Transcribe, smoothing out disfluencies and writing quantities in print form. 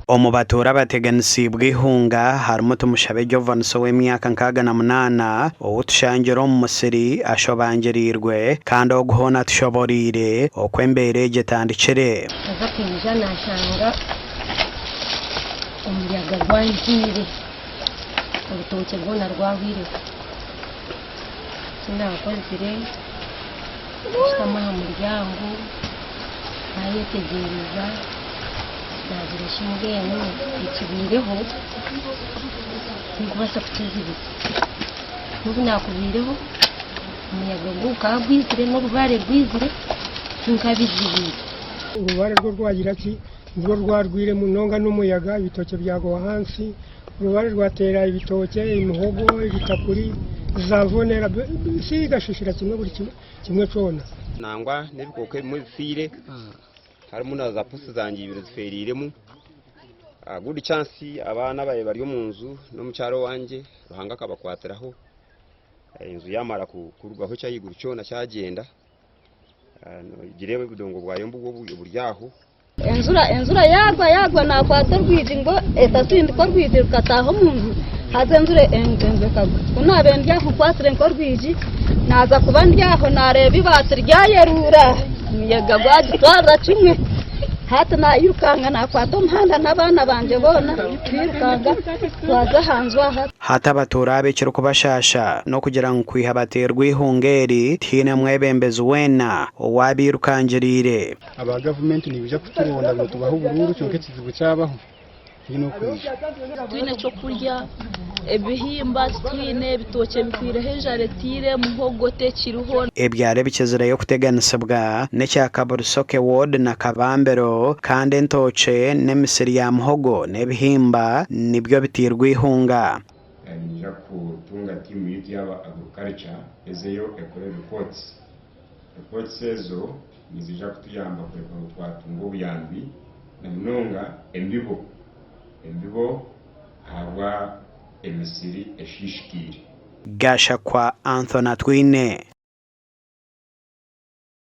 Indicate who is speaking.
Speaker 1: Omu batuura abateganisiibwe eihunga harimu Tumushabe Jovanson ow'emyaka 68 ou tushangire omu musiri ashobangiriirwe kandi ogu hoona atushoboreire oku embeera egi etandikire.
Speaker 2: Nkaza kwija nashanga omuyaga gwangiire, orutookye rwona rwahwireho. Eki naakozire nkashutama aha muryango naayetegyereza naagira shi mbwenu ekibaireho tindikubaasa kukizibira. N'obu naakubaireho omuyaga gukaba gwizire n'orubaare rwizire tinkabizibiire.
Speaker 3: Orubaare rwo rwagira ki? Nirwo rwarwire munonga n'omuyaga ebitookye byagwa ahansi. Orubare rwateera ebitookye, emihogo, ebitakuri, zaavonera ensi ekashishira kimwe buri kimwe kyona.
Speaker 4: Nangwa n'ebikooko ebimwe bifiire harimu na za pusi zangye ibiri zifeereiremu. Good chance abaana ababaire bari omu nju n'omukyara owangye Ruhanga akabakwatiraho enju yaamara kurugaho eky'ahaiguru kyona kyagyenda. Nogireeba obudongo bwayo mbubwo buri aho.
Speaker 5: Enjura enjura yaagwa yaagwa naakwata orwigi ngu etasindika orwigi rukataaha omu nju haza enjura enju ekagwa. Ku naabaire ndi aho nkwatsire nk'orwigi naaza kuba ndi aho naareeba eibaati ryayeruura omuyaga gwagitwarira kimwe. Hati naayirukanga naakwata omuhanda n'abaana bangye boona twirukanga twaza aha nju aha.
Speaker 1: Hati abatuura aba ekirikubashaasha n'okugira ngu kwiha bateerwa eihunga eri tihaine mwebembezi weena owaabairukangiriire.
Speaker 6: Aba gavumenti nibaija kuturonda ngu tubahe oburuuru kyonka ekizibu kyabaho tihaine orikwija.
Speaker 7: Titwine ky'okurya, ebihimba titwine, ebitookye bihwireho enjara etaire, muhogo tekiriho.
Speaker 1: Ebyaro ebikizireyo kuteganisibwa n'ekya Kaburisoke Ward na Kabambiro kandi entookye n'emisiri ya muhogo n'ebihimba nibyo biteirwe eihunga.
Speaker 8: Niinyija kutunga tiimu yaitu y'aba agriculture ezeyo ekore reports. Reports ezo niziija kutuyamba kureeba ngu twatunga obuyambi na munonga embibo, embibo ahabwa emisiri eshiishikaire.
Speaker 1: Gashakwa Anthony Atwine.